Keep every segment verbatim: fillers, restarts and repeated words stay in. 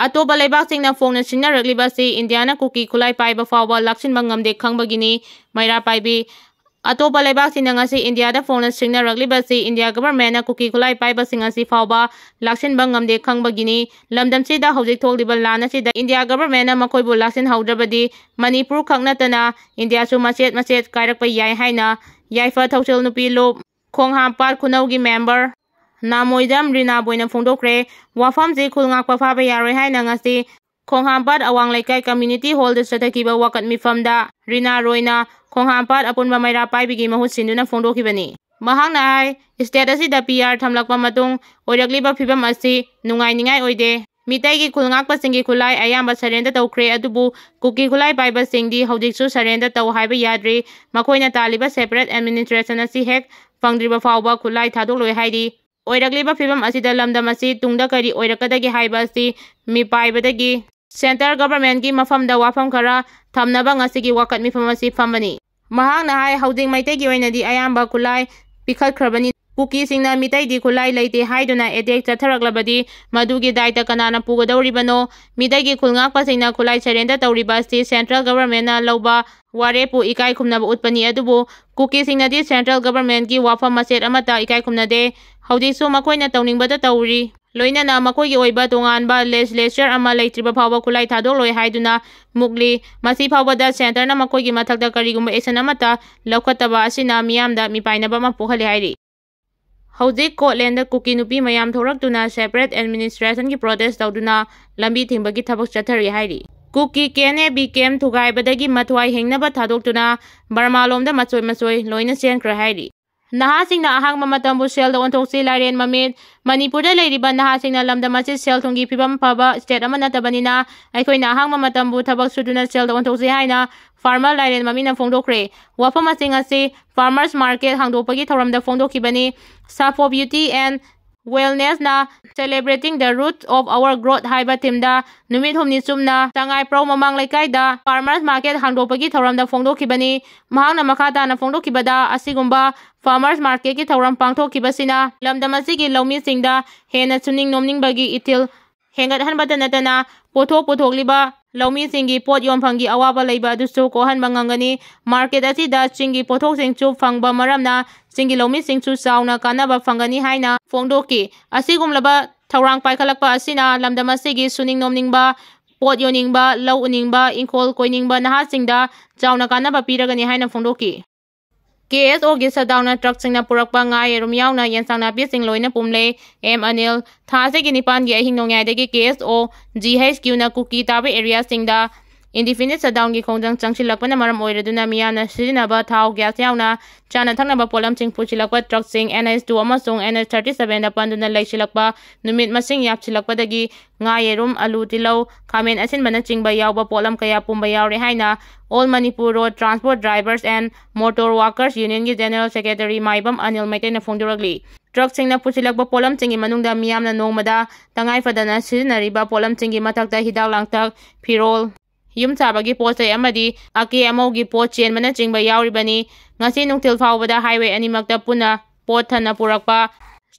ꯑꯇꯣꯞꯄ ꯂꯩꯕꯥꯛꯁꯤꯡꯅ ꯐꯣꯡꯅ ꯁꯤꯡꯅꯔꯛꯂꯤꯕ ꯑꯁꯤ ꯏꯟꯗꯤꯌꯥꯅ ꯀꯨꯀꯤ ꯈꯨꯠꯂꯥꯏ ꯄꯥꯏꯕ ꯐꯥꯎꯕ ꯂꯥꯛꯁꯤꯟꯕ ꯉꯝꯗꯦ ꯈꯪꯕꯒꯤꯅꯤ꯫ ꯃꯩꯔꯥ ꯄꯥꯏꯕꯤ꯫ ꯑꯇꯣꯞꯄ ꯂꯩꯕꯥꯛꯁꯤꯡꯅ ꯉꯁꯤ ꯏꯟꯗꯤꯌꯥꯗ ꯐꯣꯡꯅ ꯁꯤꯡꯅꯔꯛꯂꯤꯕ ꯑꯁꯤ ꯏꯟꯗꯤꯌꯥ ꯒꯚꯔꯟꯃꯦꯟꯠꯅ ꯀꯨꯀꯤ ꯈꯨꯠꯂꯥꯏ ꯄꯥꯏꯕꯁꯤꯡ ꯑꯁꯤ ꯐꯥꯎꯕ ꯂꯥꯛꯁꯤꯟꯕ ꯉꯝꯗꯦ ꯈꯪꯕꯒꯤꯅꯤ꯫ ꯂꯝꯗꯝꯁꯤꯗ ꯍꯧꯖꯤꯛ ꯊꯣꯛꯂꯤꯕ ꯂꯥꯟ ꯑꯁꯤꯗ ꯏꯟꯗꯤꯌꯥ ꯒꯚꯔꯟꯃꯦꯟꯠꯅ ꯃꯈꯣꯏꯕꯨ ꯂꯥꯛꯁꯤꯟꯍꯧꯗ꯭ꯔꯕꯗꯤ ꯃꯅꯤꯄꯨꯔ ꯈꯛ ꯅꯠꯇꯅ ꯏꯟꯗꯤꯌꯥꯁꯨ ꯃꯆꯦꯠ ꯃꯆꯦꯠ ꯀꯥꯏꯔꯛꯄ ꯌꯥꯏ ꯍꯥꯏꯅ ꯌꯥꯏꯐ ꯊꯧꯁꯤꯜ ꯅꯨꯄꯤ ꯂꯨꯞ ꯈꯣꯡꯍꯥꯝꯄꯥꯠ ꯈꯨꯅꯧꯒꯤ ꯃꯦꯝꯕꯔ ꯅꯥꯃꯣꯏꯖꯝ ꯔꯤꯅꯥꯕꯣꯏꯅ ꯐꯣꯡꯗꯣꯛꯈ꯭ꯔꯦ꯫ ꯋꯥꯐꯝꯁꯤ ꯈꯨꯜ ꯉꯥꯛꯄ ꯐꯥꯕ ꯌꯥꯔꯣꯏ ꯍꯥꯏꯅ ꯉꯁꯤ ꯈꯣꯡꯍꯥꯝꯄꯥꯠ ꯑꯋꯥꯡ ꯂꯩꯀꯥꯏ ꯀꯝꯃ꯭ꯌꯨꯅꯤꯇꯤ ꯍꯣꯜꯗ ꯆꯠꯊꯈꯤꯕ ꯋꯥꯀꯠ ꯃꯤꯐꯝꯗ ꯔꯤꯅꯥ ꯔꯣꯏꯅ ꯈꯣꯡꯍꯥꯝꯄꯥꯠ ꯑꯄꯨꯟꯕ ꯃꯩꯔꯥ ꯄꯥꯏꯕꯤꯒꯤ ꯃꯍꯨꯠ ꯁꯤꯟꯗꯨꯅ ꯐꯣꯡꯗꯣꯛꯈꯤꯕꯅꯤ꯫ ꯃꯍꯥꯛꯅ ꯍꯥꯏ, ꯁ꯭ꯇꯦꯠ ꯑꯁꯤꯗ ꯄꯤ ꯑꯥꯔ ꯊꯝꯂꯛꯄ ꯃꯇꯨꯡ ꯑꯣꯏꯔꯛꯂꯤꯕ ꯐꯤꯕꯝ ꯑꯁꯤ ꯅꯨꯡꯉꯥꯏꯅꯤꯡꯉꯥꯏ ꯑꯣꯏꯗꯦ꯫ ꯃꯤꯇꯩꯒꯤ ꯈꯨꯜ ꯉꯥꯛꯄꯁꯤꯡꯒꯤ ꯈꯨꯠꯂꯥꯏ ꯑꯌꯥꯝꯕ ꯁꯔꯦꯟꯗꯔ ꯇꯧꯈ꯭ꯔꯦ, ꯑꯗꯨꯕꯨ ꯀꯨꯀꯤ ꯈꯨꯠꯂꯥꯏ ꯄꯥꯏꯕꯁꯤꯡꯗꯤ ꯍꯧꯖꯤꯛꯁꯨ ꯁꯔꯦꯟꯗꯔ ꯇꯧ ꯍꯥꯏꯕ ꯌꯥꯗ꯭ꯔꯤ꯫ ꯃꯈꯣꯏꯅ ꯇꯥꯜꯂꯤꯕ ꯁꯦꯄꯔꯦꯠ ꯑꯦꯗꯃꯤꯅꯤꯁꯇ꯭ꯔꯦꯁꯟ ꯑꯁꯤ ꯍꯦꯛ ꯐꯪꯗ꯭ꯔꯤꯕ ꯐꯥꯎꯕ ꯈꯨꯠꯂꯥꯏ ꯊꯥꯗꯣꯛꯂꯣꯏ ꯍꯥꯏꯔꯤ꯫ ꯑꯣꯏꯔꯛꯂꯤꯕ ꯐꯤꯕꯝ ꯑꯁꯤꯗ ꯂꯝꯗꯝ ꯑꯁꯤ ꯇꯨꯡꯗ ꯀꯔꯤ ꯑꯣꯏꯔꯛꯀꯗꯒꯦ ꯍꯥꯏꯕ ꯑꯁꯤ ꯃꯤꯄꯥꯏꯕꯗꯒꯤ ꯁꯦꯟꯇꯔ ꯒꯚꯔꯟꯃꯦꯟꯠꯀꯤ ꯃꯐꯝꯗ ꯋꯥꯐꯝ ꯈꯔ ꯊꯝꯅꯕ ꯉꯁꯤꯒꯤ ꯋꯥꯀꯠ ꯃꯤꯐꯝ ꯑꯁꯤ ꯐꯝꯕꯅꯤ꯫ ꯃꯍꯥꯛꯅ ꯍꯥꯏ, ꯍꯧꯖꯤꯛ ꯃꯩꯇꯩꯒꯤ ꯑꯣꯏꯅꯗꯤ ꯑꯌꯥꯝꯕ ꯈꯨꯠꯂꯥꯏ ꯄꯤꯈꯠꯈ꯭ꯔꯕꯅꯤ꯫ ꯀꯨꯀꯤꯁꯤꯡꯅ ꯃꯤꯇꯩꯗꯤ ꯈꯨꯠꯂꯥꯏ ꯂꯩꯇꯦ ꯍꯥꯏꯗꯨꯅ ꯑꯦꯇꯦꯛ ꯆꯠꯊꯔꯛꯂꯕꯗꯤ ꯃꯗꯨꯒꯤ ꯗꯥꯏꯇ ꯀꯅꯥꯅ ꯄꯨꯒꯗꯧꯔꯤꯕꯅꯣ? ꯃꯤꯇꯩꯒꯤ ꯈꯨꯜ ꯉꯥꯛꯄꯁꯤꯡꯅ ꯈꯨꯠꯂꯥꯏ ꯁꯔꯦꯟꯗꯔ ꯇꯧꯔꯤꯕ ꯑꯁꯤ ꯁꯦꯟꯇ꯭ꯔꯦꯜ ꯒꯚꯔꯟꯃꯦꯟꯠꯅ ꯂꯧꯕ ꯋꯥꯔꯦꯞꯄꯨ ꯏꯀꯥꯏ ꯈꯨꯝꯅꯕ ꯎꯠꯄꯅꯤ, ꯑꯗꯨꯕꯨ ꯀꯨꯀꯤꯁꯤꯡꯅꯗꯤ ꯁꯦꯟꯇ꯭ꯔꯦꯜ ꯒꯚꯔꯟꯃꯦꯟꯠꯀꯤ ꯋꯥꯐꯝ ꯃꯆꯦꯠ ꯑꯃꯠꯇ ꯏꯀꯥꯏ ꯈꯨꯝꯅꯗꯦ꯫ ꯍꯧꯖꯤꯛꯁꯨ ꯃꯈꯣꯏꯅ ꯇꯧꯅꯤꯡꯕꯗ ꯇꯧꯔꯤ꯫ ꯂꯣꯏꯅꯅ ꯃꯈꯣꯏꯒꯤ ꯑꯣꯏꯕ ꯇꯣꯉꯥꯟꯕ ꯂꯦꯖꯤꯁꯂꯦꯆꯔ ꯑꯃ ꯂꯩꯇ꯭ꯔꯤꯕ ꯐꯥꯎꯕ ꯈꯨꯠꯂꯥꯏ ꯊꯥꯗꯣꯛꯂꯣꯏ ꯍꯥꯏꯗꯨꯅ ꯃꯨꯛꯂꯤ꯫ ꯃꯁꯤ ꯐꯥꯎꯕꯗ ꯁꯦꯟꯇꯔꯅ ꯃꯈꯣꯏꯒꯤ ꯃꯊꯛꯇ ꯀꯔꯤꯒꯨꯝꯕ ꯑꯦꯛꯁꯟ ꯑꯃꯠꯇ ꯂꯧꯈꯠꯇꯕ ꯑꯁꯤꯅ ꯃꯤꯌꯥꯝꯗ ꯃꯤꯄꯥꯏꯅꯕ ꯑꯃ ꯄꯣꯛꯍꯜꯂꯤ ꯍꯥꯏꯔꯤ꯫ ꯍꯧꯖꯤꯛ ꯀꯣꯠꯂꯦꯟꯗ ꯀꯨꯀꯤ ꯅꯨꯄꯤ ꯃꯌꯥꯝ ꯊꯣꯛꯂꯛꯇꯨꯅ ꯁꯦꯄꯔꯦꯠ ꯑꯦꯗꯃꯤꯅꯤꯁꯇ꯭ꯔꯦꯁꯟꯒꯤ ꯄ꯭ꯔꯣꯇꯦꯁ ꯇꯧꯗꯨꯅ ꯂꯝꯕꯤ ꯊꯤꯡꯕꯒꯤ ꯊꯕꯛ ꯆꯠꯊꯔꯤ ꯍꯥꯏꯔꯤ꯫ ꯀꯨꯀꯤ ꯀꯦ ꯑꯦꯟ ꯑꯦ ꯕꯤ ꯀꯦꯝ ꯊꯨꯒꯥꯏꯕꯗꯒꯤ ꯃꯊ꯭ꯋꯥꯏ ꯍꯤꯡꯅꯕ ꯊꯥꯗꯣꯛꯇꯨꯅ ꯕꯔꯃꯥꯂꯣꯝꯗ ꯃꯆꯣꯏ ꯃꯆꯣꯏ ꯂꯣꯏꯅ ꯆꯦꯟꯈ꯭ꯔꯦ ꯍꯥꯏꯔꯤ꯫ ꯅꯍꯥꯁꯤꯡꯅ ꯑꯍꯥꯡꯕ ꯃꯇꯝꯕꯨ ꯁꯦꯜꯗ ꯑꯣꯟꯊꯣꯛꯁꯤ꯫ ꯂꯥꯏꯔꯦꯟ ꯃꯃꯤꯠ꯫ ꯃꯅꯤꯄꯨꯔꯗ ꯂꯩꯔꯤꯕ ꯅꯍꯥꯁꯤꯡꯅ ꯂꯝꯗꯝ ꯑꯁꯤ ꯁꯦꯜ ꯊꯨꯝꯒꯤ ꯐꯤꯕꯝ ꯐꯕ ꯁ꯭ꯇꯦꯠ ꯑꯃ ꯅꯠꯇꯕꯅꯤꯅ ꯑꯩꯈꯣꯏꯅ ꯑꯍꯥꯡꯕ ꯃꯇꯝꯕꯨ ꯊꯕꯛ ꯁꯨꯗꯨꯅ ꯁꯦꯜꯗ ꯑꯣꯟꯊꯣꯛꯁꯤ ꯍꯥꯏꯅ ꯐꯥꯔꯃꯔ ꯂꯥꯏꯔꯦꯟ ꯃꯃꯤꯠꯅ ꯐꯣꯡꯗꯣꯛꯈ꯭ꯔꯦ꯫ ꯋꯥꯐꯝ ꯑꯁꯤ ꯉꯁꯤ ꯐꯥꯔꯃꯔꯁ ꯃꯥꯔꯀꯦꯠ ꯍꯥꯡꯗꯣꯛꯄꯒꯤ ꯊꯧꯔꯝꯗ ꯐꯣꯡꯗꯣꯛꯈꯤꯕꯅꯤ꯫ Sappho Beauty and Wellnessꯅ Celebrating the Roots of Our Growth ꯍꯥꯏꯕ ꯊꯤꯝꯗ ꯅꯨꯃꯤꯠ ꯍꯨꯝꯅꯤ ꯆꯨꯞꯅ ꯁꯉꯥꯏꯄ꯭ꯔꯧ ꯃꯃꯥꯡ ꯂꯩꯀꯥꯏꯗ ꯐꯥꯔꯃꯔꯁ ꯃꯥꯔꯀꯦꯠ ꯍꯥꯡꯗꯣꯛꯄꯒꯤ ꯊꯧꯔꯝꯗ ꯐꯣꯡꯗꯣꯛꯈꯤꯕꯅꯤ꯫ ꯃꯍꯥꯛꯅ ꯃꯈꯥ ꯇꯥꯅ ꯐꯣꯡꯗꯣꯛꯈꯤꯕꯗ, ꯑꯁꯤꯒꯨꯝꯕ ꯐꯥꯔꯃꯔꯁ ꯃꯥꯔꯀꯦꯠꯀꯤ ꯊꯧꯔꯝ ꯄꯥꯡꯊꯣꯛꯈꯤꯕꯁꯤꯅ ꯂꯝꯗꯝ ꯑꯁꯤꯒꯤ ꯂꯧꯃꯤꯁꯤꯡꯗ ꯍꯦꯟꯅ ꯁꯨꯅꯤꯡ ꯅꯣꯝꯅꯤꯡꯕꯒꯤ ꯏꯊꯤꯜ ꯍꯦꯟꯒꯠꯍꯟꯕꯇ ꯅꯠꯇꯅ ꯄꯣꯠꯊꯣꯛ ꯄꯨꯊꯣꯛꯂꯤꯕ ꯂꯧꯃꯤꯁꯤꯡꯒꯤ ꯄꯣꯠ ꯌꯣꯟꯐꯝꯒꯤ ꯑꯋꯥꯕ ꯂꯩꯕ ꯑꯗꯨꯁꯨ ꯀꯣꯛꯍꯟꯕ ꯉꯝꯒꯅꯤ꯫ ꯃꯥꯔꯀꯦꯠ ꯑꯁꯤꯗ ꯆꯤꯡꯒꯤ ꯄꯣꯠꯊꯣꯛꯁꯤꯡꯁꯨ ꯐꯪꯕ ꯃꯔꯝꯅ ꯆꯤꯡꯒꯤ ꯂꯧꯃꯤꯁꯤꯡꯁꯨ ꯆꯥꯎꯅ ꯀꯥꯟꯅꯕ ꯐꯪꯒꯅꯤ ꯍꯥꯏꯅ ꯐꯣꯡꯗꯣꯛꯈꯤ꯫ ꯑꯁꯤꯒꯨꯝꯂꯕ ꯊꯧꯔꯥꯡ ꯄꯥꯏꯈꯠꯂꯛꯄ ꯑꯁꯤꯅ ꯂꯝꯗꯝ ꯑꯁꯤꯒꯤ ꯁꯨꯅꯤꯡ ꯅꯣꯝꯅꯤꯡꯕ, ꯄꯣꯠ ꯌꯣꯟꯅꯤꯡꯕ, ꯂꯧ ꯎꯅꯤꯡꯕ, ꯏꯪꯈꯣꯜ ꯀꯣꯏꯅꯤꯡꯕ ꯅꯍꯥꯁꯤꯡꯗ ꯆꯥꯎꯅ ꯀꯥꯟꯅꯕ ꯄꯤꯔꯒꯅꯤ ꯍꯥꯏꯅ ꯐꯣꯡꯗꯣꯛꯈꯤ꯫ ꯀꯦ ꯑꯦꯁ ꯑꯣꯒꯤ ꯁꯠꯗꯥꯎꯟꯅ ꯇ꯭ꯔꯛꯁꯤꯡꯅ ꯄꯨꯔꯛꯄ ꯉꯥ, ꯌꯦꯔꯨꯝ ꯌꯥꯎꯅ ꯌꯦꯟꯁꯥꯡ ꯅꯥꯄꯤꯁꯤꯡ ꯂꯣꯏꯅ ꯄꯨꯝꯂꯦ꯫ ꯑꯦꯝ ꯑꯅꯤꯜ꯫ ꯊꯥ ꯑꯁꯤꯒꯤ ꯅꯤꯄꯥꯟꯒꯤ ꯑꯍꯤꯡ ꯅꯣꯡꯌꯥꯏꯗꯒꯤ ꯀꯦ ꯑꯦꯁ ꯑꯣ ꯖꯤ ꯑꯩꯆ ꯀ꯭ꯌꯨꯅ ꯀꯨꯀꯤ ꯇꯥꯕ ꯑꯦꯔꯤꯌꯥꯁꯤꯡꯗ indefinite shutdownꯒꯤ ꯈꯣꯡꯖꯪ ꯆꯪꯁꯤꯜꯂꯛꯄꯅ ꯃꯔꯝ ꯑꯣꯏꯔꯗꯨꯅ ꯃꯤꯌꯥꯝꯅ ꯁꯤꯖꯤꯟꯅꯕ ꯊꯥꯎ, gas ꯌꯥꯎꯅ ꯆꯥꯅ ꯊꯛꯅꯕ ꯄꯣꯠꯂꯝꯁꯤꯡ ꯄꯨꯁꯤꯜꯂꯛꯄ ꯇ꯭ꯔꯛꯁꯤꯡ N H two ꯑꯃꯁꯨꯡ N H thirty sevenꯗ ꯄꯟꯗꯨꯅ ꯂꯩꯁꯤꯜꯂꯛꯄ ꯅꯨꯃꯤꯠ ꯃꯁꯤꯡ ꯌꯥꯝꯁꯤꯜꯂꯛꯄꯗꯒꯤ ꯉꯥ, ꯌꯦꯔꯨꯝ, ꯑꯂꯨ, ꯇꯤꯜꯍꯧ, ꯈꯥꯃꯦꯟ ꯑꯁꯤꯟꯕꯅꯆꯤꯡꯕ ꯌꯥꯎꯕ ꯄꯣꯠꯂꯝ ꯀꯌꯥ ꯄꯨꯝꯕ ꯌꯥꯎꯔꯦ ꯍꯥꯏꯅ All Manipur Road Transport Drivers and Motor Workers Unionꯒꯤ General Secretary ꯃꯥꯏꯕꯝ ꯑꯅꯤꯜ ꯃꯩꯇꯩꯅ ꯐꯣꯡꯗꯣꯔꯛꯂꯤ꯫ ꯇ꯭ꯔꯛꯁꯤꯡꯅ ꯄꯨꯁꯤꯜꯂꯛꯄ ꯄꯣꯠꯂꯝꯁꯤꯡꯒꯤ ꯃꯅꯨꯡꯗ ꯃꯤꯌꯥꯝꯅ ꯅꯣꯡꯃꯗ ꯇꯉꯥꯏ ꯐꯗꯅ ꯁꯤꯖꯤꯟꯅꯔꯤꯕ ꯄꯣꯠꯂꯝꯁꯤꯡꯒꯤ ꯃꯊꯛꯇ ꯍꯤꯗꯥꯛ ꯂꯥꯡꯊꯛ, ꯐꯤꯔꯣꯜ, ꯌꯨꯝ ꯁꯥꯕꯒꯤ ꯄꯣꯠ ꯆꯩ ꯑꯃꯗꯤ ꯑꯀꯦ ꯑꯃꯧꯒꯤ ꯄꯣꯠ ꯆꯦꯟꯕꯅꯆꯤꯡꯕ ꯌꯥꯎꯔꯤꯕꯅꯤ꯫ ꯉꯁꯤ ꯅꯨꯡꯊꯤꯜ ꯐꯥꯎꯕꯗ highway ꯑꯅꯤꯃꯛꯇ ꯄꯨꯟꯅ ꯄꯣꯠ ꯊꯟꯅ ꯄꯨꯔꯛꯄ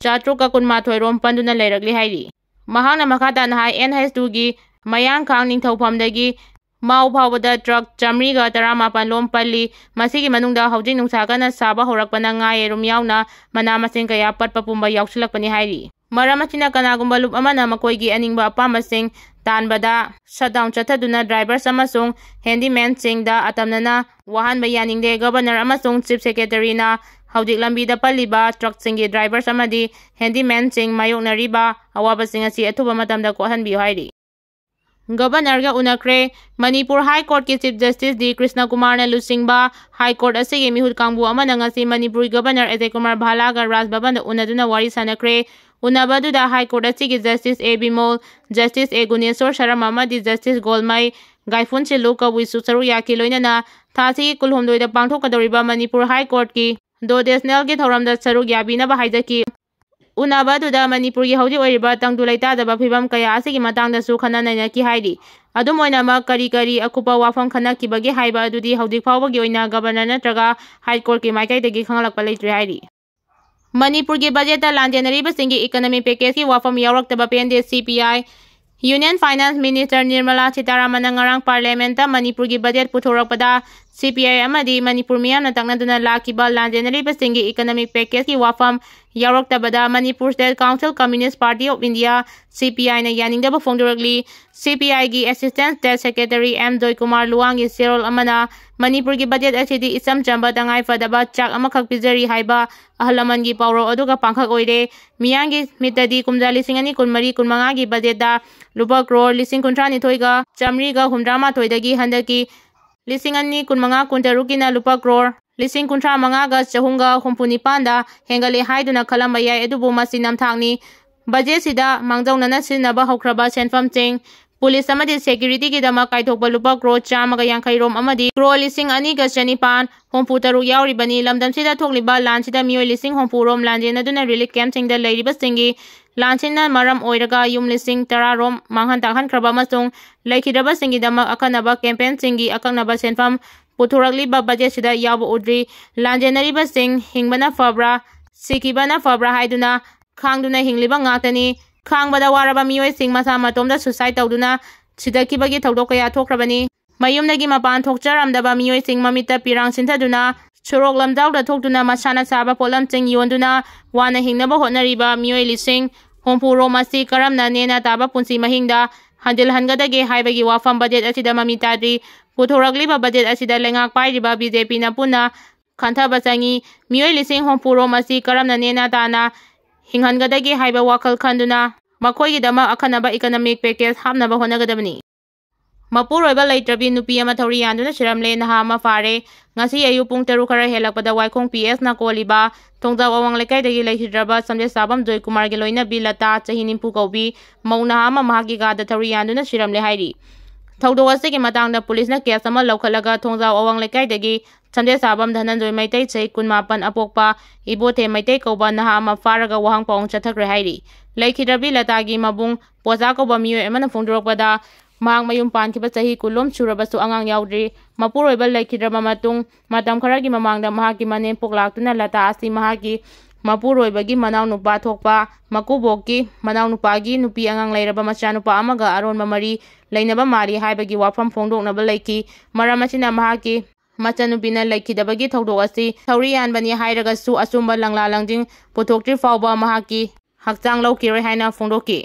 ꯆꯥꯇ꯭ꯔꯨꯛꯀ ꯀꯨꯟꯃꯥꯊꯣꯏ ꯔꯣꯝ ꯄꯟꯗꯨꯅ ꯂꯩꯔꯛꯂꯤ ꯍꯥꯏꯔꯤ꯫ ꯃꯍꯥꯛꯅ ꯃꯈꯥ ꯇꯥꯅ ꯍꯥꯏ, N H twoꯒꯤ ꯃꯌꯥꯡꯈꯥꯡ ꯅꯤꯡꯊꯧꯐꯝꯗꯒꯤ ꯃꯥꯎ ꯐꯥꯎꯕꯗ ꯇ꯭ꯔꯛ ꯆꯥꯃꯔꯤꯒ ꯇꯔꯥꯃꯥꯄꯟ ꯂꯣꯝ ꯄꯜꯂꯤ꯫ ꯃꯁꯤꯒꯤ ꯃꯅꯨꯡꯗ ꯍꯧꯖꯤꯛ ꯅꯨꯡꯁꯥ ꯀꯟꯅ ꯁꯥꯕ ꯍꯧꯔꯛꯄꯅ ꯉꯥ, ꯌꯦꯔꯨꯝ ꯌꯥꯎꯅ ꯃꯅꯥ ꯃꯁꯤꯡ ꯀꯌꯥ ꯄꯠꯄ ꯄꯨꯝꯕ ꯌꯥꯎꯁꯤꯜꯂꯛꯄꯅꯤ ꯍꯥꯏꯔꯤ꯫ ꯃꯔꯝ ꯑꯁꯤꯅ ꯀꯅꯥꯒꯨꯝꯕ ꯂꯨꯞ ꯑꯃꯅ ꯃꯈꯣꯏꯒꯤ ꯑꯅꯤꯡꯕ ꯑꯄꯥꯝꯕꯁꯤꯡ ꯇꯥꯟꯕꯗ shutdown ꯆꯠꯊꯗꯨꯅ drivers ꯑꯃꯁꯨꯡ handymanꯁꯤꯡꯗ ꯑꯇꯝꯅꯅ ꯋꯥꯍꯟꯕ ꯌꯥꯅꯤꯡꯗꯦ꯫ Governor ꯑꯃꯁꯨꯡ Chief Secretaryꯅ ꯍꯧꯖꯤꯛ ꯂꯝꯕꯤꯗ ꯄꯜꯂꯤꯕ ꯇ꯭ꯔꯛꯁꯤꯡꯒꯤ drivers ꯑꯃꯗꯤ handymanꯁꯤꯡ ꯃꯥꯌꯣꯛꯅꯔꯤꯕ ꯑꯋꯥꯕꯁꯤꯡ ꯑꯁꯤ ꯑꯊꯨꯕ ꯃꯇꯝꯗ ꯀꯣꯛꯍꯟꯕꯤꯌꯨ ꯍꯥꯏꯔꯤ꯫ Governorꯒ ꯎꯅꯈ꯭ꯔꯦ꯫ ꯃꯅꯤꯄꯨꯔ High Courtꯀꯤ Chief Justice ꯗꯤ ꯀ꯭ꯔꯤꯁꯅ ꯀꯨꯃꯥꯔꯅ ꯂꯨꯆꯤꯡꯕ High Court ꯑꯁꯤꯒꯤ ꯃꯤꯍꯨꯠ ꯀꯥꯡꯕꯨ ꯑꯃꯅ ꯉꯁꯤ ꯃꯅꯤꯄꯨꯔꯒꯤ Governor ꯑꯖꯌ ꯀꯨꯃꯥꯔ ꯚꯥꯂꯥꯒ ꯔꯥꯖ ꯚꯕꯟꯗ ꯎꯅꯗꯨꯅ ꯋꯥꯔꯤ ꯁꯥꯟꯅꯈ꯭ꯔꯦ꯫ ꯎꯅꯕ ꯑꯗꯨꯗ High Court ꯑꯁꯤꯒꯤ Justice ꯑꯦ ꯕꯤꯃꯣꯜ, Justice ꯑꯦ ꯒꯨꯅꯦꯁꯣꯔ ꯁꯔꯃ ꯑꯃꯗꯤ Justice ꯒꯣꯜꯃꯩ ꯒꯥꯏꯐꯨꯟꯁꯤꯜꯂꯨ ꯀꯕꯨꯏꯁꯨ ꯁꯔꯨꯛ ꯌꯥꯈꯤ꯫ ꯂꯣꯏꯅꯅ ꯊꯥ ꯑꯁꯤꯒꯤ ꯀꯨꯟꯍꯨꯝꯗꯣꯏꯗ ꯄꯥꯡꯊꯣꯛꯀꯗꯧꯔꯤꯕ ꯃꯅꯤꯄꯨꯔ High Courtꯀꯤ duodecennalꯒꯤ ꯊꯧꯔꯝꯗ ꯁꯔꯨꯛ ꯌꯥꯕꯤꯅꯕ ꯍꯥꯏꯖꯈꯤ꯫ ꯎꯅꯕ ꯑꯗꯨꯗ ꯃꯅꯤꯄꯨꯔꯒꯤ ꯍꯧꯖꯤꯛ ꯑꯣꯏꯔꯤꯕ ꯇꯪꯗꯨ ꯂꯩꯇꯥꯗꯕ ꯐꯤꯕꯝ ꯀꯌꯥ ꯑꯁꯤꯒꯤ ꯃꯇꯥꯡꯗꯁꯨ ꯈꯟꯅ ꯅꯩꯅꯈꯤ ꯍꯥꯏꯔꯤ꯫ ꯑꯗꯨꯝ ꯑꯣꯏꯅꯃꯛ, ꯀꯔꯤ ꯀꯔꯤ ꯑꯀꯨꯞꯄ ꯋꯥꯐꯝ ꯈꯟꯅꯈꯤꯕꯒꯦ ꯍꯥꯏꯕ ꯑꯗꯨꯗꯤ ꯍꯧꯖꯤꯛ ꯐꯥꯎꯕꯒꯤ ꯑꯣꯏꯅ Governor ꯅꯠꯇ꯭ꯔꯒ High Courtꯀꯤ ꯃꯥꯏꯀꯩꯗꯒꯤ ꯈꯪꯍꯜꯂꯛꯄ ꯂꯩꯇ꯭ꯔꯤ ꯍꯥꯏꯔꯤ꯫ ꯃꯅꯤꯄꯨꯔꯒꯤ ꯕꯖꯦꯠꯇ ꯂꯥꯟꯖꯦꯟꯅꯔꯤꯕꯁꯤꯡꯒꯤ ꯏꯀꯅꯣꯃꯤꯛ ꯄꯦꯀꯦꯖꯀꯤ ꯋꯥꯐꯝ ꯌꯥꯎꯔꯛꯇꯕ ꯄꯦꯟꯗꯦ, C P I. Union finance minister Nirmala ꯁꯤꯇꯥꯔꯥꯃꯟꯅ ꯉꯔꯥꯡ ꯄꯥꯔꯂꯤꯌꯥꯃꯦꯟꯠꯇ ꯃꯅꯤꯄꯨꯔꯒꯤ ꯕꯖꯦꯠ ꯄꯨꯊꯣꯔꯛꯄꯗ ꯁꯤ ꯄꯤ ꯑꯥꯏ ꯑꯃꯗꯤ ꯃꯅꯤꯄꯨꯔ ꯃꯤꯌꯥꯝꯅ ꯇꯛꯅꯗꯨꯅ ꯂꯥꯛꯈꯤꯕ ꯂꯥꯟꯖꯦꯟꯅꯔꯤꯕꯁꯤꯡꯒꯤ ꯏꯀꯅꯣꯃꯤꯛ ꯄꯦꯀꯦꯖꯀꯤ ꯋꯥꯐꯝ ꯌꯥꯎꯔꯛꯇꯕꯗ Manipur state council communist party of India, C P ꯑꯥꯏꯅ ꯌꯥꯅꯤꯡꯗꯕ ꯐꯣꯡꯗꯣꯔꯛꯂꯤ꯫ ꯁꯤ ꯄꯤ ꯑꯥꯏꯒꯤ assistant state secretary M Joykumar ꯂꯨꯋꯥꯡꯒꯤ ꯆꯦꯔꯣꯜ ꯑꯃꯅ ꯃꯅꯤꯄꯨꯔꯒꯤ ꯕꯖꯦꯠ ꯑꯁꯤꯗꯤ ꯏꯆꯝ ꯆꯝꯕ ꯇꯉꯥꯏ ꯐꯗꯕ ꯆꯥꯛ ꯑꯃꯈꯛ ꯄꯤꯖꯔꯤ ꯍꯥꯏꯕ ꯑꯍꯜ ꯂꯃꯟꯒꯤ ꯄꯥꯎꯔꯧ ꯑꯗꯨꯒ ꯄꯥꯡꯈꯛ ꯑꯣꯏꯔꯦ꯫ ꯃꯤꯌꯥꯝꯒꯤ ꯃꯤꯠꯇꯗꯤ ꯀꯨꯝꯖꯥ ꯂꯤꯁꯤꯡ ꯑꯅꯤ ꯀꯨꯟꯃꯔꯤ ꯀꯨꯟꯃꯉꯥꯒꯤ ꯕꯖꯦꯠꯇ ꯂꯨꯄꯥ ꯀ꯭ꯔꯣꯔ ꯂꯤꯁꯤꯡ ꯀꯨꯟꯊ꯭ꯔꯥ ꯅꯤꯊꯣꯏꯒ ꯆꯥꯃꯔꯤꯒ ꯍꯨꯝꯗ꯭ꯔꯥ ꯃꯥꯊꯣꯏꯗꯒꯤ ꯍꯟꯗꯛꯀꯤ ꯂꯤꯁꯤꯡ ꯑꯅꯤ ꯀꯨꯟꯃꯉꯥ ꯀꯨꯟꯇꯔꯨꯛꯀꯤꯅ ꯂꯨꯄꯥ ꯀ꯭ꯔꯣꯔ ꯂꯤꯁꯤꯡ ꯀꯨꯟꯊ꯭ꯔꯥ ꯃꯉꯥꯒ ꯆꯍꯨꯝꯒ ꯍꯨꯝꯐꯨ ꯅꯤꯄꯥꯟꯗ ꯍꯦꯟꯒꯠꯂꯦ ꯍꯥꯏꯗꯨꯅ ꯈꯜꯂꯝꯕ ꯌꯥꯏ, ꯑꯗꯨꯕꯨ ꯃꯁꯤ ꯅꯝꯊꯥꯛꯅꯤ꯫ ꯕꯖꯦꯠꯁꯤꯗ ꯃꯥꯡꯖꯧꯅꯅ ꯁꯤꯖꯤꯟꯅꯕ ꯍꯧꯈ꯭ꯔꯕ ꯁꯦꯟꯐꯝꯁꯤꯡ, ꯄꯨꯂꯤꯁ ꯑꯃꯗꯤ ꯁꯦꯀ꯭ꯌꯨꯔꯤꯇꯤꯒꯤꯗꯃꯛ ꯀꯥꯏꯊꯣꯛꯄ ꯂꯨꯄꯥ ꯀ꯭ꯔꯣꯔ ꯆꯥꯝꯃꯒ ꯌꯥꯡꯈꯩ ꯔꯣꯝ ꯑꯃꯗꯤ ꯀ꯭ꯔꯣꯔ ꯂꯤꯁꯤꯡ ꯑꯅꯤꯒ ꯆꯅꯤꯄꯥꯟ ꯍꯨꯝꯐꯨ ꯇꯔꯨꯛ ꯌꯥꯎꯔꯤꯕꯅꯤ꯫ ꯂꯝꯗꯝꯁꯤꯗ ꯊꯣꯛꯂꯤꯕ ꯂꯥꯟꯁꯤꯗ ꯃꯤꯑꯣꯏ ꯂꯤꯁꯤꯡ ꯍꯨꯝꯐꯨ ꯔꯣꯝ ꯂꯥꯟꯖꯦꯟꯅꯗꯨꯅ ꯔꯤꯂꯤꯐ ꯀꯦꯝꯞꯁꯤꯡꯗ ꯂꯩꯔꯤꯕꯁꯤꯡꯒꯤ ꯂꯥꯟꯁꯤꯅ ꯃꯔꯝ ꯑꯣꯏꯔꯒ ꯌꯨꯝ ꯂꯤꯁꯤꯡ ꯇꯔꯥ ꯔꯣꯝ ꯃꯥꯡꯍꯟ ꯇꯥꯛꯍꯟꯈ꯭ꯔꯕ ꯑꯃꯁꯨꯡ ꯂꯩꯈꯤꯗ꯭ꯔꯕꯁꯤꯡꯒꯤꯗꯃꯛ ꯑꯈꯟꯅꯕ ꯀꯦꯝꯄꯦꯟꯁꯤꯡꯒꯤ ꯑꯀꯛꯅꯕ ꯁꯦꯟꯐꯝ ꯄꯨꯊꯣꯔꯛꯂꯤꯕ ꯕꯖꯦꯠꯁꯤꯗ ꯌꯥꯎꯕ ꯎꯗ꯭ꯔꯤ꯫ ꯂꯥꯟꯖꯦꯟꯅꯔꯤꯕꯁꯤꯡ ꯍꯤꯡꯕꯅ ꯐꯕ꯭ꯔꯥ, ꯁꯤꯈꯤꯕꯅ ꯐꯕ꯭ꯔꯥ ꯍꯥꯏꯗꯨꯅ ꯈꯥꯡꯗꯨꯅ ꯍꯤꯡꯂꯤꯕ ꯉꯥꯛꯇꯅꯤ꯫ ꯈꯥꯡꯕꯗ ꯋꯥꯔꯕ ꯃꯤꯑꯣꯏꯁꯤꯡ ꯃꯁꯥ ꯃꯇꯣꯝꯇ ꯁꯨꯁꯥꯏꯗ ꯇꯧꯗꯨꯅ ꯁꯤꯊꯈꯤꯕꯒꯤ ꯊꯧꯗꯣꯛ ꯀꯌꯥ ꯊꯣꯛꯈ꯭ꯔꯕꯅꯤ꯫ ꯃꯌꯨꯝꯗꯒꯤ ꯃꯄꯥꯟ ꯊꯣꯛꯆꯔꯝꯗꯕ ꯃꯤꯑꯣꯏꯁꯤꯡ ꯃꯃꯤꯠꯇ ꯄꯤꯔꯥꯡ ꯁꯤꯟꯊꯗꯨꯅ ꯁꯣꯔꯣꯛ ꯂꯝꯖꯥꯎꯗ ꯊꯣꯛꯇꯨꯅ ꯃꯁꯥꯅ ꯁꯥꯕ ꯄꯣꯠꯂꯝꯁꯤꯡ ꯌꯣꯟꯗꯨꯅ ꯋꯥꯅ ꯍꯤꯡꯅꯕ ꯍꯣꯠꯅꯔꯤꯕ ꯃꯤꯑꯣꯏ ꯂꯤꯁꯤꯡ ꯍꯨꯝꯐꯨ ꯔꯣꯝ ꯑꯁꯤ ꯀꯔꯝꯅ ꯅꯦꯅꯥ ꯇꯥꯕ ꯄꯨꯟꯁꯤ ꯃꯍꯤꯡꯗ ꯍꯟꯖꯤꯜꯍꯟꯒꯗꯒꯦ ꯍꯥꯏꯕꯒꯤ ꯋꯥꯐꯝ ꯕꯖꯦꯠ ꯑꯁꯤꯗ ꯃꯃꯤ ꯇꯥꯗ꯭ꯔꯤ꯫ ꯄꯨꯊꯣꯔꯛꯂꯤꯕ ꯕꯖꯦꯠ ꯑꯁꯤꯗ ꯂꯩꯉꯥꯛ ꯄꯥꯏꯔꯤꯕ ꯕꯤ ꯖꯦ ꯄꯤꯅ ꯄꯨꯟꯅ ꯈꯟꯊꯕ ꯆꯪꯏ꯫ ꯃꯤꯑꯣꯏ ꯂꯤꯁꯤꯡ ꯍꯨꯝꯐꯨ ꯔꯣꯝ ꯑꯁꯤ ꯀꯔꯝꯅ ꯅꯦꯅꯥ ꯇꯥꯅ ꯍꯤꯡꯍꯟꯒꯗꯒꯦ ꯍꯥꯏꯕ ꯋꯥꯈꯜ ꯈꯟꯗꯨꯅ ꯃꯈꯣꯏꯒꯤꯗꯃꯛ ꯑꯈꯟꯅꯕ ꯏꯀꯅꯣꯃꯤꯛ ꯄꯦꯀꯦꯖ ꯍꯥꯞꯅꯕ ꯍꯣꯠꯅꯒꯗꯕꯅꯤ꯫ ꯃꯄꯨꯔꯣꯏꯕ ꯂꯩꯇ꯭ꯔꯕꯤ ꯅꯨꯄꯤ ꯑꯃ ꯊꯧꯔꯤ ꯌꯥꯟꯗꯨꯅ ꯁꯤꯔꯝꯂꯦ꯫ ꯅꯍꯥ ꯑꯃ ꯐꯥꯔꯦ꯫ ꯉꯁꯤ ꯑꯌꯨꯛ ꯄꯨꯡ ꯇꯔꯨꯛ ꯈꯔ ꯍꯦꯜꯂꯛꯄꯗ ꯋꯥꯏꯈꯣꯡ ꯄꯤ ꯑꯦꯁꯅ ꯀꯣꯜꯂꯤꯕ ꯊꯣꯡꯖꯥꯎ ꯑꯋꯥꯡ ꯂꯩꯀꯥꯏꯗꯒꯤ ꯂꯩꯈꯤꯗ꯭ꯔꯕ ꯁꯝꯖꯦꯠꯁꯥꯕꯝ ꯖꯣꯏꯀꯨꯃꯥꯔꯒꯤ ꯂꯣꯏꯅꯕꯤ ꯂꯇꯥ, ꯆꯍꯤ ꯅꯤꯐꯨ ꯀꯧꯕꯤ, ꯃꯧ ꯅꯍꯥ ꯑꯃ ꯃꯍꯥꯛꯀꯤ ꯀꯥꯗ ꯊꯧꯔꯤ ꯌꯥꯟꯗꯨꯅ ꯁꯤꯔꯝꯂꯦ ꯍꯥꯏꯔꯤ꯫ ꯊꯧꯗꯣꯛ ꯑꯁꯤꯒꯤ ꯃꯇꯥꯡꯗ ꯄꯨꯂꯤꯁꯅ ꯀꯦꯁ ꯑꯃ ꯂꯧꯈꯠꯂꯒ ꯊꯣꯡꯖꯥꯎ ꯑꯋꯥꯡ ꯂꯩꯀꯥꯏꯗꯒꯤ ꯁꯝꯖꯦꯠꯁꯥꯕꯝ ꯙꯅꯟꯖꯣꯏ ꯃꯩꯇꯩ, ꯆꯍꯤ ꯀꯨꯟꯃꯥꯄꯟ, ꯑꯄꯣꯛꯄ ꯏꯕꯣꯊꯦ ꯃꯩꯇꯩ ꯀꯧꯕ ꯅꯍꯥ ꯑꯃ ꯐꯥꯔꯒ ꯋꯥꯍꯪ ꯄꯥꯎꯍꯪ ꯆꯠꯊꯈ꯭ꯔꯦ ꯍꯥꯏꯔꯤ꯫ ꯂꯩꯈꯤꯗ꯭ꯔꯕꯤ ꯂꯇꯥꯒꯤ ꯃꯕꯨꯡ ꯄꯣꯖꯥ ꯀꯧꯕ ꯃꯤꯑꯣꯏ ꯑꯃꯅ ꯐꯣꯡꯗꯣꯔꯛꯄꯗ, ꯃꯍꯥꯛ ꯃꯌꯨꯝ ꯄꯥꯟꯈꯤꯕ ꯆꯍꯤ ꯀꯨꯟꯂꯣꯝ ꯁꯨꯔꯕꯁꯨ ꯑꯉꯥꯡ ꯌꯥꯎꯗ꯭ꯔꯤ꯫ ꯃꯄꯨꯔꯣꯏꯕ ꯂꯩꯈꯤꯗ꯭ꯔꯕ ꯃꯇꯨꯡ ꯃꯇꯝ ꯈꯔꯒꯤ ꯃꯃꯥꯡꯗ ꯃꯍꯥꯛꯀꯤ ꯃꯅꯦꯝꯄꯣꯛ ꯂꯥꯛꯇꯨꯅ ꯂꯇꯥ ꯑꯁꯤ ꯃꯍꯥꯛꯀꯤ ꯃꯄꯨꯔꯣꯏꯕꯒꯤ ꯃꯅꯥꯎꯅꯨꯄꯥ ꯊꯣꯛꯄ ꯃꯀꯨꯕꯣꯛꯀꯤ ꯃꯅꯥꯎꯅꯨꯄꯥꯒꯤ ꯅꯨꯄꯤ ꯑꯉꯥꯡ ꯂꯩꯔꯕ ꯃꯆꯥꯅꯨꯄꯥ ꯑꯃꯒ ꯑꯔꯣꯟꯕ ꯃꯔꯤ ꯂꯩꯅꯕ ꯃꯥꯜꯂꯤ ꯍꯥꯏꯕꯒꯤ ꯋꯥꯐꯝ ꯐꯣꯡꯗꯣꯛꯅꯕ ꯂꯩꯈꯤ꯫ ꯃꯔꯝ ꯑꯁꯤꯅ ꯃꯍꯥꯛꯀꯤ ꯃꯆꯟꯅꯨꯄꯤꯅ ꯂꯩꯈꯤꯗꯕꯒꯤ ꯊꯧꯗꯣꯛ ꯑꯁꯤ ꯊꯧꯔꯤ ꯌꯥꯟꯕꯅꯤ ꯍꯥꯏꯔꯒꯁꯨ ꯑꯆꯨꯝꯕ ꯂꯪꯂꯥ ꯂꯪꯖꯤꯡ ꯄꯨꯊꯣꯛꯇ꯭ꯔꯤ ꯐꯥꯎꯕ ꯃꯍꯥꯛꯀꯤ ꯍꯛꯆꯥꯡ ꯂꯧꯈꯤꯔꯣꯏ ꯍꯥꯏꯅ ꯐꯣꯡꯗꯣꯛꯈꯤ꯫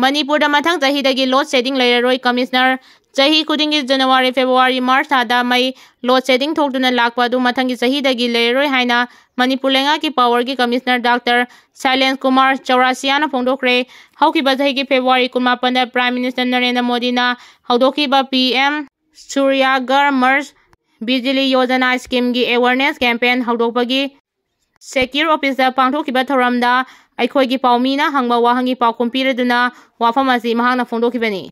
ꯃꯅꯤꯄꯨꯔꯗ ꯃꯊꯪ ꯆꯍꯤꯗꯒꯤ load shedding ꯂꯩꯔꯔꯣꯏ꯫ ꯀꯃꯤꯁꯅꯔ, ꯆꯍꯤ ꯈꯨꯗꯤꯡꯒꯤ ꯖꯅꯋꯥꯔꯤ, ꯐꯦꯕ꯭ꯔꯨꯋꯥꯔꯤ, ꯃꯥꯔꯆ ꯊꯥꯗ ꯃꯩ load shedding ꯊꯣꯛꯇꯨꯅ ꯂꯥꯛꯄ ꯑꯗꯨ ꯃꯊꯪꯒꯤ ꯆꯍꯤꯗꯒꯤ ꯂꯩꯔꯔꯣꯏ ꯍꯥꯏꯅ ꯃꯅꯤꯄꯨꯔ ꯂꯩꯉꯥꯛꯀꯤ powerꯒꯤ ꯀꯃꯤꯁꯅꯔ ꯗꯥꯛꯇꯔ ꯁꯥꯏꯂꯦꯟꯁ ꯀꯨꯃꯥꯔ ꯆꯧꯔꯥꯁꯤꯌꯥꯅ ꯐꯣꯡꯗꯣꯛꯈ꯭ꯔꯦ꯫ ꯍꯧꯈꯤꯕ ꯆꯍꯤꯒꯤ ꯐꯦꯕ꯭ꯔꯨꯋꯥꯔꯤ ꯀꯨꯟꯃꯥꯄꯟꯗ Prime Minister ꯅꯔꯦꯟꯗ꯭ꯔ ꯃꯣꯗꯤꯅ ꯍꯧꯗꯣꯛꯈꯤꯕ P M Surya Ghar Muft Bijli Yojana schemeꯒꯤ awareness campaign ꯍꯧꯗꯣꯛꯄꯒꯤ ꯁꯦꯀ꯭ꯌꯨꯔ ꯑꯣꯐꯤꯁꯇ ꯄꯥꯡꯊꯣꯛꯈꯤꯕ ꯊꯧꯔꯝꯗ ꯑꯩꯈꯣꯏꯒꯤ ꯄꯥꯎꯃꯤꯅ ꯍꯪꯕ ꯋꯥꯍꯪꯒꯤ ꯄꯥꯎꯈꯨꯝ ꯄꯤꯔꯗꯨꯅ ꯋꯥꯐꯝ ꯑꯁꯤ ꯃꯍꯥꯛꯅ ꯐꯣꯡꯗꯣꯛꯈꯤꯕꯅꯤ꯫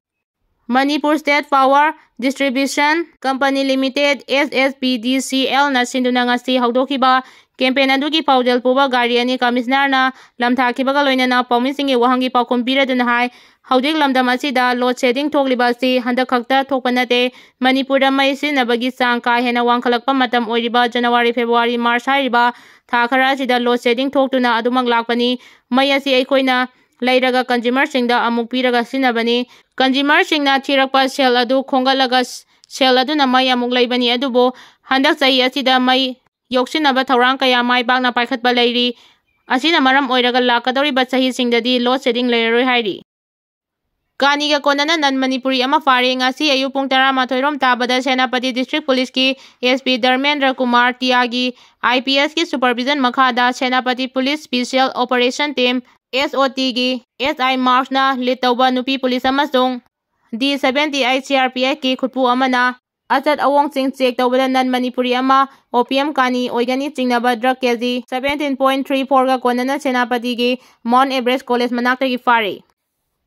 Manipur State Power Distribution Company Limited, S S P D C L ꯅ ꯁꯤꯟꯗꯨꯅ ꯉꯁꯤ ꯍꯧꯗꯣꯛꯈꯤꯕ campaign ꯑꯗꯨꯒꯤ ꯄꯥꯎꯖꯦꯜ ꯄꯨꯕ ꯒꯥꯔꯤ ꯑꯅꯤ ꯀꯃꯤꯁꯅꯔꯅ ꯂꯝꯊꯥꯈꯤꯕꯒ ꯂꯣꯏꯅꯅ ꯄꯥꯎꯃꯤꯁꯤꯡꯒꯤ ꯋꯥꯍꯪꯒꯤ ꯄꯥꯎꯈꯨꯝ ꯄꯤꯔꯗꯨꯅ ꯍꯥꯏ, ꯍꯧꯖꯤꯛ ꯂꯝꯗꯝ ꯑꯁꯤꯗ load shedding ꯊꯣꯛꯂꯤꯕ ꯑꯁꯤ ꯍꯟꯗꯛ ꯈꯛꯇ ꯊꯣꯛꯄ ꯅꯠꯇꯦ꯫ ꯃꯅꯤꯄꯨꯔꯗ ꯃꯩ ꯁꯤꯖꯤꯟꯅꯕꯒꯤ ꯆꯥꯡ ꯀꯥ ꯍꯦꯟꯅ ꯋꯥꯡꯈꯠꯂꯛꯄ ꯃꯇꯝ ꯑꯣꯏꯔꯤꯕ ꯖꯅꯋꯥꯔꯤ, ꯐꯦꯕ꯭ꯔꯨꯋꯥꯔꯤ, ꯃꯥꯔꯆ ꯍꯥꯏꯔꯤꯕ ꯊꯥ ꯈꯔ ꯑꯁꯤꯗ load shedding ꯊꯣꯛꯇꯨꯅ ꯑꯗꯨꯃꯛ ꯂꯥꯛꯄꯅꯤ꯫ ꯃꯩ ꯑꯁꯤ ꯑꯩꯈꯣꯏꯅ ꯂꯩꯔꯒ consumerꯁꯤꯡꯗ ꯑꯃꯨꯛ ꯄꯤꯔꯒ ꯁꯤꯖꯤꯟꯅꯕꯅꯤ꯫ Consumerꯁꯤꯡꯅ ꯊꯤꯔꯛꯄ ꯁꯦꯜ ꯑꯗꯨ ꯈꯣꯝꯒꯠꯂꯒ ꯁꯦꯜ ꯑꯗꯨꯅ ꯃꯩ ꯑꯃꯨꯛ ꯂꯩꯕꯅꯤ꯫ ꯑꯗꯨꯕꯨ ꯍꯟꯗꯛ ꯆꯍꯤ ꯑꯁꯤꯗ ꯃꯩ ꯌꯣꯛꯁꯤꯟꯅꯕ ꯊꯧꯔꯥꯡ ꯀꯌꯥ ꯃꯥꯏ ꯄꯥꯛꯅ ꯄꯥꯏꯈꯠꯄ ꯂꯩꯔꯤ꯫ ꯑꯁꯤꯅ ꯃꯔꯝ ꯑꯣꯏꯔꯒ ꯂꯥꯛꯀꯗꯧꯔꯤꯕ ꯆꯍꯤꯁꯤꯡꯗꯗꯤ load shedding ꯂꯩꯔꯔꯣꯏ ꯍꯥꯏꯔꯤ꯫ ꯀꯥꯅꯤꯒ ꯀꯣꯟꯅꯅ non Manipuri ꯑꯃ ꯐꯥꯔꯦ꯫ ꯉꯁꯤ ꯑꯌꯨꯛ ꯄꯨꯡ ꯇꯔꯥꯃꯥꯊꯣꯏ ꯔꯣꯝ ꯇꯥꯕꯗ Senapati District Policeꯀꯤ S P Dharmendra Kumar ꯇꯤꯌꯥꯒꯤ I P Sꯀꯤ supervision ꯃꯈꯥꯗ Senapati Police Special Operation Team, S O Tꯒꯤ S I ꯃꯥꯔꯛꯁꯅ lead ꯇꯧꯕ ꯅꯨꯄꯤ police ꯑꯃꯁꯨꯡ D seventy eight C R P Fꯀꯤ ꯈꯨꯠꯄꯨ ꯑꯃꯅ ꯑꯆꯠ ꯑꯋꯣꯡꯁꯤꯡ check ꯇꯧꯕꯗ non Manipuri ꯑꯃ opium ꯀꯥꯅꯤ ꯑꯣꯏꯒꯅꯤ ꯆꯤꯡꯅꯕ drug K G seventeen point three fourꯒ ꯀꯣꯟꯅꯅ ꯁꯦꯅꯥꯄꯇꯤꯒꯤ Mount Everest College ꯃꯅꯥꯛꯇꯒꯤ ꯐꯥꯔꯤ꯫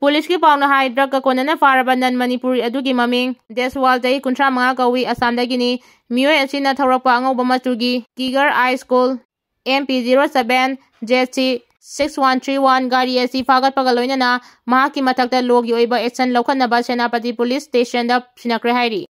Policeꯀꯤ ꯄꯥꯎꯅ ꯍꯥꯏ, drugꯀ ꯀꯣꯟꯅꯅ ꯐꯥꯔꯕ non Manipuri ꯑꯗꯨꯒꯤ ꯃꯃꯤꯡ ꯗꯦꯁꯋꯥꯜ, ꯆꯍꯤ ꯀꯨꯟꯊ꯭ꯔꯥ ꯃꯉꯥ ꯀꯧꯏ, ꯑꯁꯥꯝꯗꯒꯤꯅꯤ꯫ ꯃꯤꯑꯣꯏ ꯑꯁꯤꯅ ꯊꯧꯔꯛꯄ ꯑꯉꯧꯕ ꯃꯆꯨꯒꯤ Kiger I School M P zero seven Z C six one three one ꯒꯥꯔꯤ ꯑꯁꯤ ꯐꯥꯒꯠꯄꯒ ꯂꯣꯏꯅꯅ ꯃꯍꯥꯛꯀꯤ ꯃꯊꯛꯇ lawꯒꯤ ꯑꯣꯏꯕ action ꯂꯧꯈꯠꯅꯕ ꯁꯦꯅꯥꯄꯇꯤ Police Stationꯗ ꯁꯤꯟꯅꯈ꯭ꯔꯦ ꯍꯥꯏꯔꯤ꯫